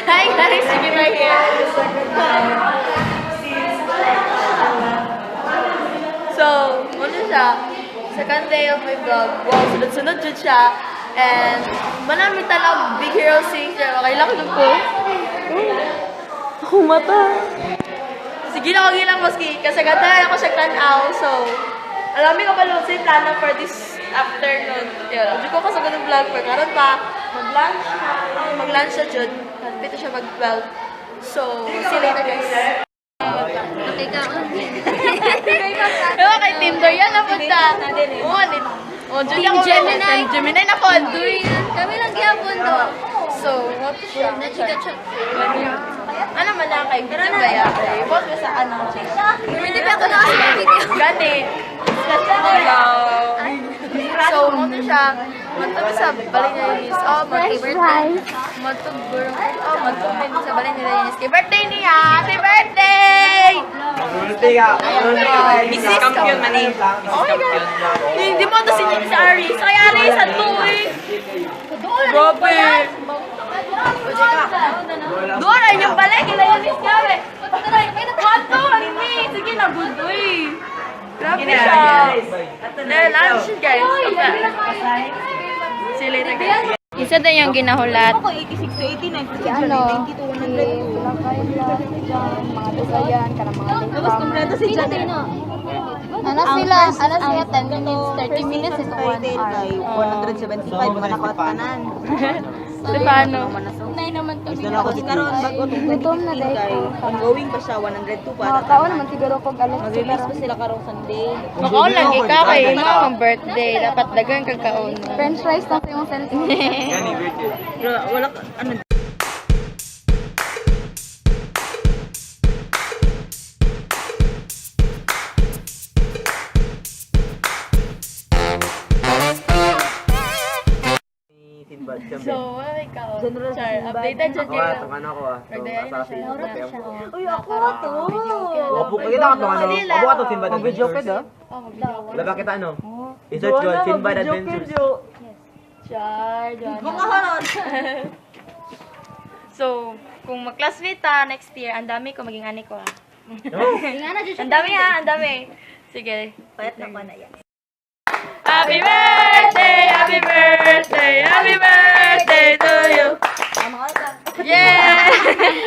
Hi guys, sige ba here? So, ano siya? Second day of my vlog. Wow, sunod-sunod jud siya. And manami tanaw Big Hero 6. Okay lang ko. Oh, akong mata. Sige na, okay lang maski kasagatan ako siya tanaw. So, alam ko pa sa plano for this afternoon. Yun, hindi ko kasagad ng vlog for karon pa. Mag-lunch na. Mag-lunch na jud. Dito siya mag-12. So, see you later, guys. Ewan kay Team Dorian na punta. Oo, ni. Oh, Julia Team ko. Gemini. Team Gemini na pod. Durian. Kami lang gyapon do. So, what siya? Nachika-chat. Ano man lang kay Video ba ya? Kay Boss ba sa ano? Hindi pa ako nakasama video. Gani. So, mo to siya. Madto mi sa balay ni Eunice. Oh, Fresh mag birthday. rice. Madto guro. Oh, madto mi sa balay ni Eunice. Kay birthday niya. Happy birthday! Mrs. Campion man eh. Oh my God. Hindi mo to si si Aris. Ay, Aris, ato eh. Grabe. Doon ay yung balay kila Eunice gabi. Wato, ni. Sige na, good uy. Grabe siya. Then, lunch guys. Okay. See you later, guys. Isa din yung ginahulat. Ako 86 to 89, Si ano, si sila Kayla, si John, mga Bisayan, kanang mga Tapos kumpleto si John. Ano sila, ano sila 10 minutes, 30 minutes is 1 hour. Kay 175 mga nakatanan. Stefano. Nay naman kami. Ako si karon bago tong Gutom na 2015 dahil kay ko. ongoing pa siya 102 para. Makakaon naman siguro kog alas Mag-release pa sila karong Sunday. Makaon lagi ka kay imo ang birthday. Dapat dagan kag kaon. French fries lang sa imong cellphone. Pero wala ano. So, wala may kaon. Char, updated jud Ako ah, kayo. itong ano ko ah. Itong assassin. Uy, ako to. Opo, kita ka itong ano. Opo ka itong Sinbad Adventures. Oh, mag-video. Wala kita ano? I-search ko, Sinbad Adventures. Char, Joanna. So, kung mag-classmate ta next year, ang dami ko maging ani ko ah. Ang dami ha, ang dami. Sige. Payat na ko na yan. Happy birthday, happy birthday, happy birthday to you. Yeah!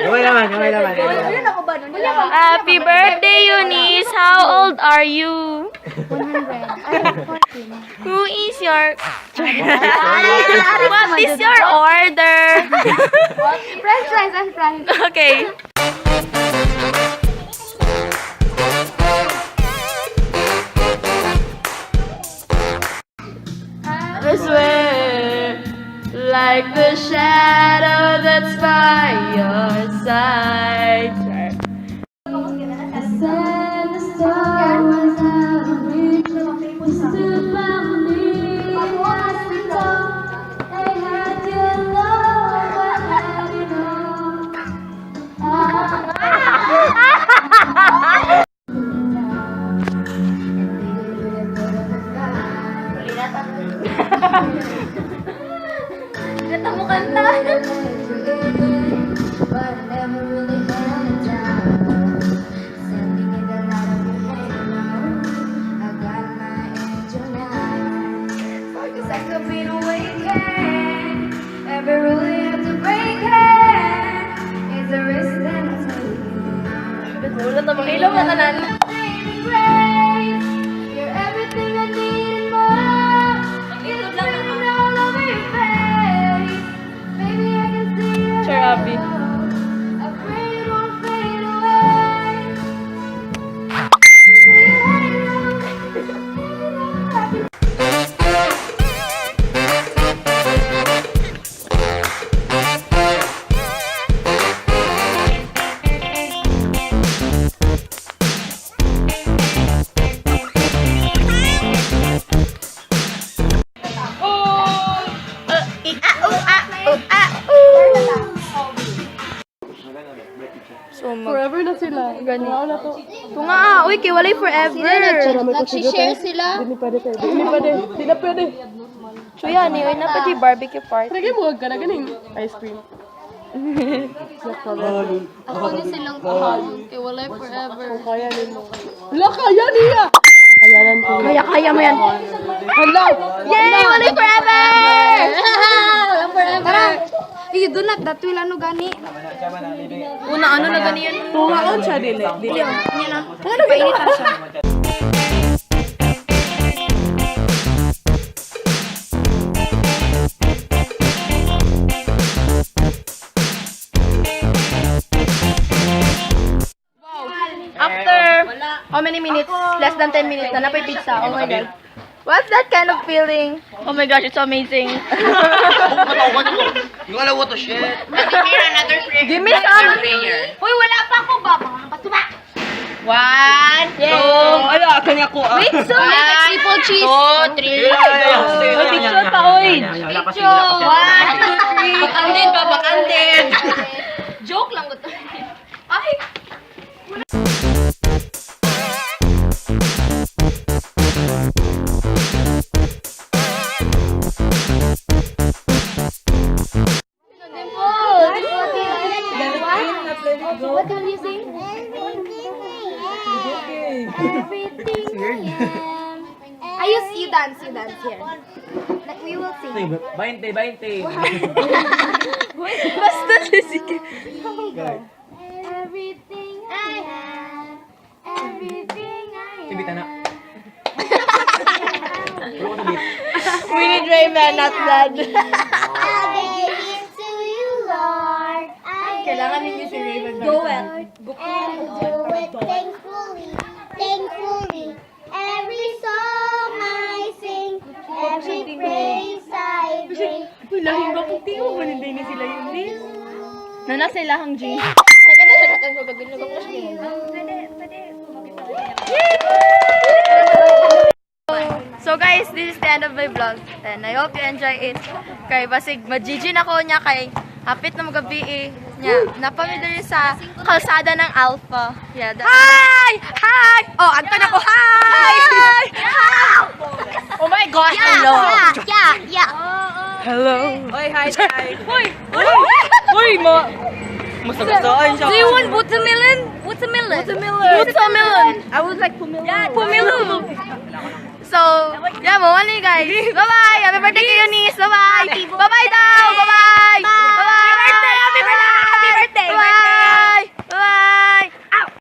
Okay naman, okay naman. Okay naman. Ako ba nun? Happy birthday, Eunice! How old are you? 100. Ay, 14. Who is your... What is your order? French fries and fries. Okay. I swear, like the shadow that's by your side. Send the stars out of reach. You stood by me as we talked. I had your love, I had it all. Gata mo kanta. But I never really held it down. Standing in the light of your halo, I got my angel now. For 'cause I could be the weekend, every rule you have to break it. It's a risk that I'm taking. Wala na makilaw na tanan. Saving grace, you're everything I need and more. It's written all over your face. Baby, I can see your Sure, Abby. halo. I pray it won't fade away. See your halo. I can So, forever na sila. Gani. Tunga ah, uy, kay walay forever. Nag-share sila. Hindi na pwede. Chuya ni, uy, na pa di barbecue party. Lagay mo ka na ganing ice cream. Ako ni silang pahawon. Kay walay forever. Kaya nimo. Wala, kaya niya! Kayanan ko. Kaya, kaya mo yan. Hala! Yay! Walay forever! Walang forever. Tara. You do not that will ano gani. Una, ano na ganiyan? Tungaon siya, dili. Dili. Niya na. Ano painitan siya. After how many minutes? Less than 10 minutes na napay pizza. Oh my God. What's that kind of feeling? Oh my gosh, it's so amazing. You wanna what the shit? Give me some. Uy, wala pa ako ba? Patuba. One, two, Ala, kanya ko ah. Wait, so may triple cheese. two, three. Oy, picture pa, oy. Picture. One, two, three. Bakandin ba? Bakandin. Joke lang ko to. Ay. What will you sing? Everything I am. I use you dance here. Like we will sing. 20, 20. Basta sige. Everything I have. Everything I am. Tibita na. We need Rayman, not Dad. I give it to you, Lord. I Kailangan ninyo si Rayman. Do it. And do it thankfully, thankfully. Every song I sing, every praise I bring. Uy, lahing ba kung tingo ba hindi na sila yun eh? Na nasa ilahang G. Nagkata siya katang ko gagawin ko siya. So guys, this is the end of my vlog and I hope you enjoy it. Kay basig ma-GG na ko niya kay hapit na magabi eh. Nya, napami diri sa kalsada ng Alpha. Yeah, Hi! Hi! Oh, agtan ako. Hi! Hi! Oh my gosh, hello. Yeah. Oy, hi, hi. Uy! Uy, mo. Masagasaan siya. Do you want watermelon? Watermelon. Watermelon. I would like pumilo. Pumilo. So, yeah, mo guys. Bye-bye. Happy birthday kay Eunice. Bye-bye. Bye-bye daw. Bye-bye.